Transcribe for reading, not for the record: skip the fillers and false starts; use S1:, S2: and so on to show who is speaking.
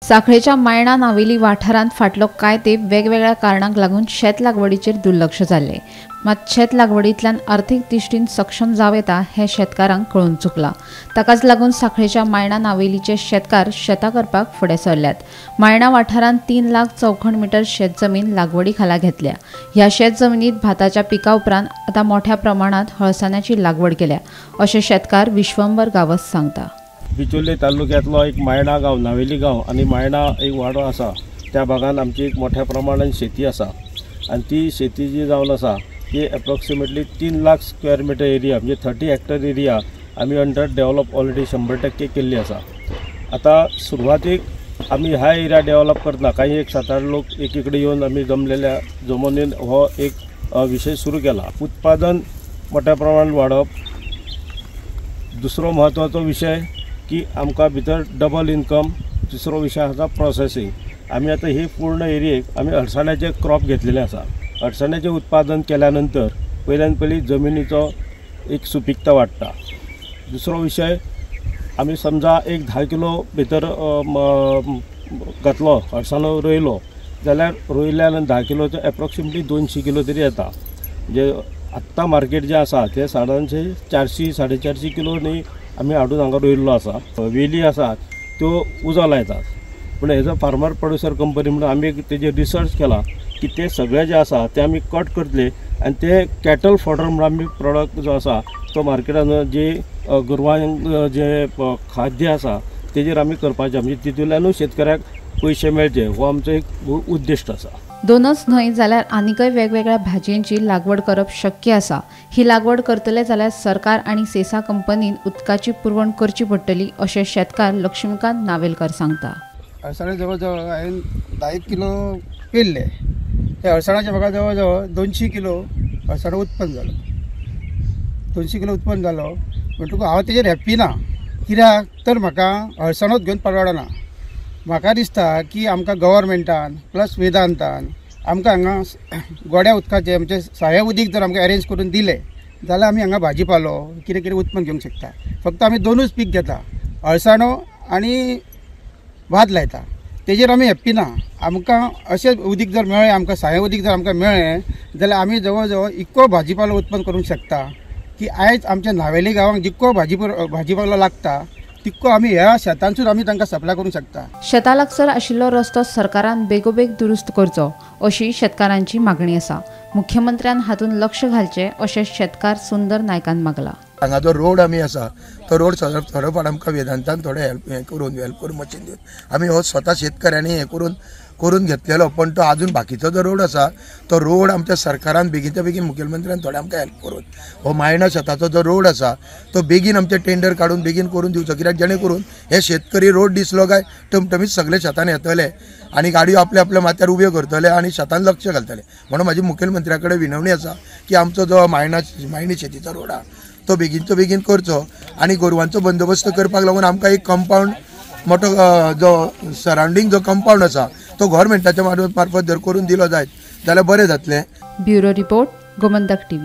S1: सांखळेच्या मायणा नावेली वाठारांत फाटलो कांय तेंप वेगवेगळ्या कारणांक लागून शेत लागवडीचेर दुर्लक्ष जाल्लें. मात शेत लागवडींतल्यान अर्थीक दृश्टीन सक्षम जावं येता हें शेतकारांक कळून चुकलां. ताकाच लागून सांखळेच्या मायणा नावेलीचे शेतकार शेतां करपाक फुडें सरल्यात. मायणा वाठारांत 3 लाख चौखण मिटर शेत जमीन लागवडी खाला घेतल्या. ह्या शेत जमनीत भाताच्या पिका उपरांत आतां मोठ्या प्रमाणांत हळसाण्याची लागवड केल्या अशें शेतकार विश्वंबर गांवस सांगता.
S2: बिचोले तालुक्यातलो एक मायणा गांव, नावेली गांव आनी मायणा एक वाडो आसा, त्या भागान आमची एक मोठ्या प्रमाणान शेती आसा आनी ती शेती जी जावन आसा ती approximately 3 lakh square metre area म्हणजे 30 हेक्टर एरिया आमी अंडर डेव्हलप ऑलरेडी 100% केल्ली आसा. आतां सुरवातीक आमी ह्या एरिया डेव्हलप करतना काही एक 7-8 लोक एकीकडे येवन आमी जमलेल्या जमनीन हो एक विशय सुरू केला. उत्पादन मोठ्या प्रमाणान वाडप, दुसरो म्हत्वाचो विशय की आमकां भितर डबल इनकम, तिसरो विशय आसा प्रोसेसींग. आमी आतां ही पूर्ण एरियेक आमी अडसाण्याचे क्रॉप घेतलेले आसा. अडसाण्याचें उत्पादन केल्या नंतर पयल्यान पयलीं जमिनीचो एक सुपिकता वाडटा. दुसरो विशय आमी समजा एक 10 किलो भितर घातलो अडसाणो रोयलो जाल्यार रोयल्या 10 किलोचो एप्रोक्सिमेटली 200 किलो तरी येता. म्हणजे आत्तां मार्केट जें आसा तें 350, 400, 450 किलो न्ही आमी हाडून हांगा रोयिल्लो आसा. वेली आसात त्यो उजो लायतात, पूण as a farmer producer company म्हणून आमी तेजेर रिसर्च केला की ते सगळे जे आसा ते आमी कट करतले आनी ते कॅटल फॉडर म्हणून आमी प्रोडक्ट जो आसा तो मार्केटान जे गोरवांक जे खाद्य आसा तेजेर आमी करपाचें, म्हणजे तितूंतल्यानूय शेतकऱ्याक पयशे मेळचे हो आमचो एक उद्दिश्ट आसा.
S1: दोनच न्हय जाल्यार आनीकय वेगवेगळ्या भाजयेंची लागवड करप शक्य आसा. ही लागवड करतले जाल्यार सरकार आनी सेसा कंपनीन उदकाची पुरवण करची पडटली अशें शेतकार लक्ष्मीकांत नावेलकर सांगता.
S3: अळसाणे जवळ जवळ हांवें 10 किलो पेरले. त्या अळसाण्याचे म्हाका जवळ जवळ 200 किलो अळसाणो उत्पन्न जालो. 200 किलो उत्पन्न जालो म्हणटकूच हांव तेजेर हॅप्पी ना, कित्याक तर म्हाका अळसाणोच घेवन परवडना. म्हाका दिसता की आमकां गव्हर्मेंटान प्लस वेदांतान आमकां हांगा गोड्या उदकाचें म्हणजे साया उदीक जर आमकां अरेंज करून दिलें जाल्यार आमी हांगा भाजीपालो कितें कितें उत्पन्न घेवंक शकता. फक्त आमी 2च पीक घेता, अळसाणो आनी भात लायता, तेजेर आमी हॅप्पी ना. आमकां अशें उदीक जर मेळ्ळें, आमकां साया उदीक जर आमकां मेळ्ळें जाल्यार आमी जवळ जवळ इतको भाजीपालो उत्पन्न करूंक शकता की आयज आमच्या नावेली गांवांक जितको भाजीपालो लागता तितको आमी ह्या शेतांतसून आमी तांकां सप्लाय करूंक शकता.
S1: शेता लागसर आशिल्लो रस्तो सरकारान बेगोबेग दुरुस्त करचो अशी शेतकारांची मागणी आसा. मुख्यमंत्र्यान हातूंत लक्ष घालचें अशें शेतकार सुंदर नायकान मागला.
S4: हांगा जो रोड आमी आसा तो रोड थोडो फाट आमकां वेदांतान थोडे हेल्प हें करून हेल्प करून मशीन दिवन आमी हो स्वता शेतकऱ्यांनी हें करून घेतलेलो, पण तो आजून बाकीचो जो रोड आसा तो रोड आमच्या सरकारान बेगीनच्या बेगीन मुखेलमंत्र्यान थोडे आमकां हेल्प करून हो मायणा शेताचो जो रोड आसा तो बेगीन आमचे टेंडर काडून बेगीन करून दिवचो, कित्याक जेणे करून हे शेतकरी रोड दिसलो काय टमटमीत सगळे शेतान येतले आनी गाडयो आपल्या आपल्या माथ्यार उब्यो करतले आनी शेतान लक्ष घालतले. म्हणून म्हाजी मुखेलमंत्र्या कडेन विनवणी आसा की आमचो जो मायणी शेतीचो रोड आसा तो बेगीनचो बेगीन करचो आनी गोरवांचो बंदोबस्त करपाक लागून आमकां एक कंपावंड मोठो जो सरावंडींग जो कंपावंड आसा तो गव्हर्मेंटाच्या मार्फत जर करून दिलो जायत जाल्यार बरें जातलें.
S1: Bureau report, Gomantak TV.